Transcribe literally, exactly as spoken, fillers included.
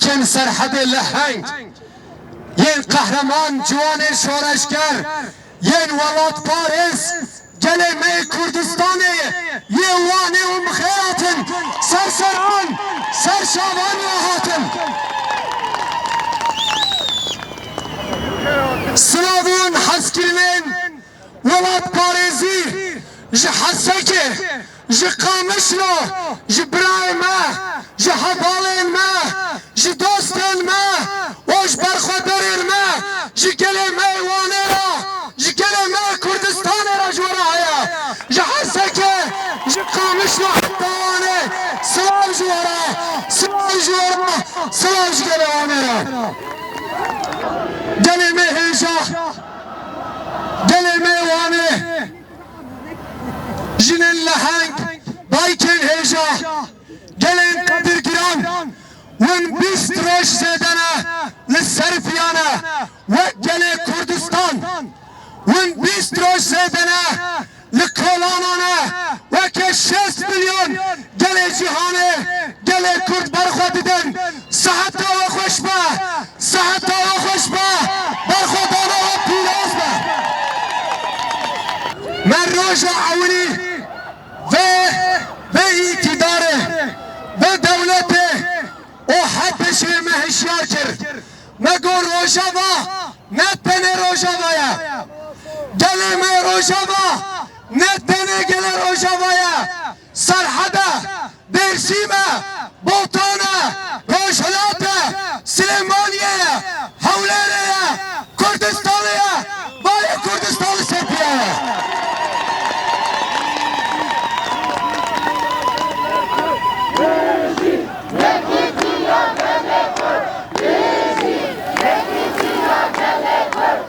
Yên serhedê leheng, yên qehreman ciwanê şoreşger, yên welatparêz, gelê me yê Kurdistanê, yê Wanê û Mixêrat in, ser şeran, ser şavan re hatin. Silav û hezkirinên welatparêzî ji Hesekê, ji Qamişlo, ji birayê me, ji hevalên me, ji dostên me û ji berxwederên me, ji gelê me yê Wanê re, ji gelê me yê Kurdistanê re ji we re heye. Ji Hesekê, ji Qamişlo heta Wanê, silav ji we re, silav ji we re, silav ji gelê Wanê re. Gelê me hêja, gelê me Wanê, jinên leheng, dayikên hêja, gelên qedirgiran, hûn bîst roj zêde ne li ser viya ne, wek gelê Kurdistan, hûn bîst roj zêde ne li kolanan e, weke şêst milyon gelê cîhanê, gelê Kurd berxwe didin. Siheta we xweş be, siheta we xweş be, berxwedana we pîroz be. Me roja ewilî vê, vê îtîdarê, vê dewletê û hepêşê me hişyar kir. Me got Rojava ne tenê Rojava ye. Gelê me Rojava ne tenê gelê Rojava ye. Serhed e, Dêrsim e, Botan e, Rojava